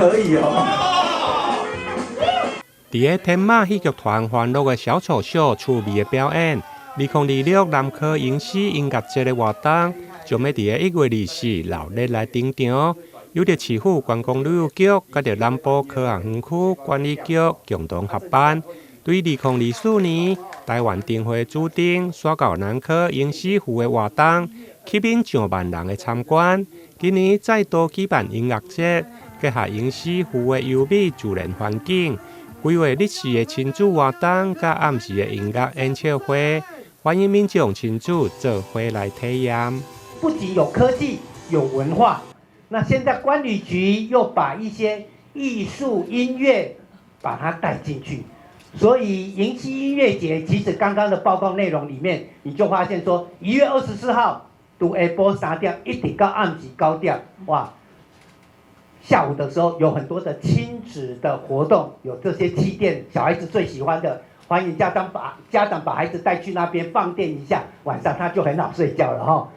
可以哦。佇个天馬戲劇團歡樂的小丑秀趣味的表演，2026南科迎曦音樂節的活動，將欲佇个1月24鬧熱來登場，由著市府觀光旅遊局佮著南部科學園區管理局共同合辦。對2024年台灣燈會主燈徙到南科迎曦湖的活動，吸引上萬人的參觀。今年再度舉辦音樂節，結合迎曦湖的優美自然環境，規劃日時的親子活動，佮暗時的音樂演唱會，歡迎民眾親子做伙來體驗。不僅有科技，有文化，那現在觀旅局又把一些藝術音樂把它帶進去，所以迎曦音樂節其實剛剛的報告內容裡面，你就發現說1月24號都下晡3點一直到暗時9點，哇！下午的時候有很多的親子的活動，有這些氣墊，小孩子最喜歡的，歡迎家長把孩子帶去那邊放電一下，晚上他就很好睡覺了哈。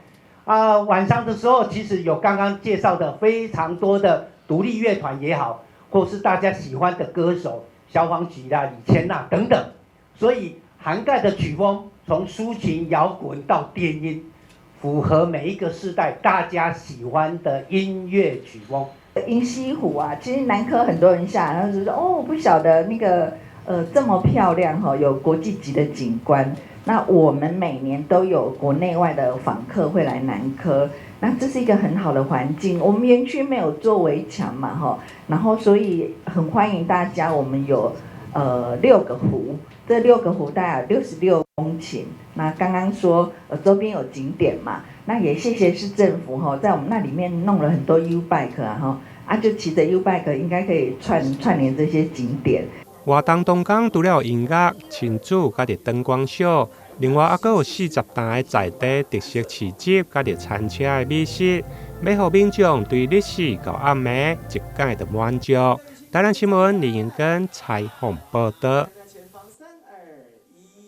啊，晚上的時候其實有剛剛介紹的非常多的獨立樂團也好，或是大家喜歡的歌手，蕭煌奇啦、李千娜等等，所以涵蓋的曲風從抒情搖滾到電音，符合每一個世代大家喜歡的音樂曲風。迎曦湖啊，其實南科很多人下來，然後就說哦，我不曉得那個這麼漂亮哈，有國際級的景觀。那我們每年都有國內外的訪客會來南科，那這是一個很好的環境。我們園區沒有做圍牆嘛，哈，然後所以很歡迎大家。我們有六個湖，這六個湖大概有66公頃。那剛剛說周邊有景點嘛，那也謝謝市政府哈，在我們那裡面弄了很多 YouBike 啊，哈，啊就騎著 YouBike 應該可以串聯這些景點。活動當天除了音樂、親子佮著燈光秀，另外猶閣有40檔的在地特色市集佮著餐車的美食，欲予民眾對日時到暗暝一擺就滿足。台南新聞林英根採訪報導。